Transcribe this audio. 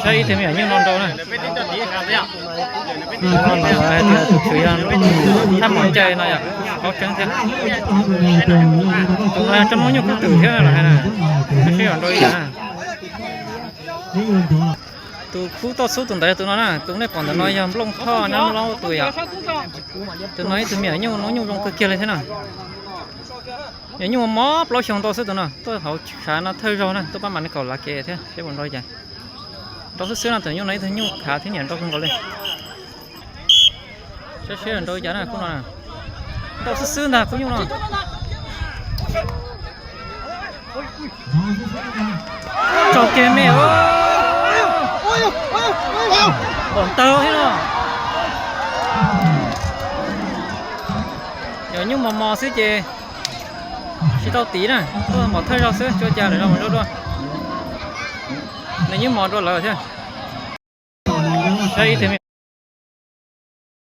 Saib ib tug me nyuam nyuj no nrau na. Tus no lawv hais tias tus tswv yog thaj mom ncai no yom, paub tseeb thiab. Tus no yog coj noob nyuj kub twm thiab lawv hais na. Saib seb yog nrau li cas na. Tus khub toj xub tus ntawd yog tus no na, tus nej pom ntawm no yog Nplooj Thoj Nab Laub tus yom. Tus no ib tug me nyuam nyuj, noob nyuj zoo kawg kiag li thiab na. Nyuam nyuj mos plaub xyoo ntau xwb tus no, tuaj hauv tshav no thawj zaug na, tuaj pab mam li kaum lav kev thiab seb puas nrau li cas. Nrau xwb xwb no, tus nyuj no ib tug nyuj khav thiab nyiam nrau kawg nkaus li. Saib seb nrau li cas na khub no. Nrau xwb xwb ntag khub nyuj no. Tsaus kiag me. Pom ntawd thiab no. Yog nyuj mos mos xwb ces tsis tau tiv na, tuaj mos thawj zaug xwb, tsuas cas lawm no mus zoo dua. Nws nyuj mos dua lawm thiab. Saib ib tug me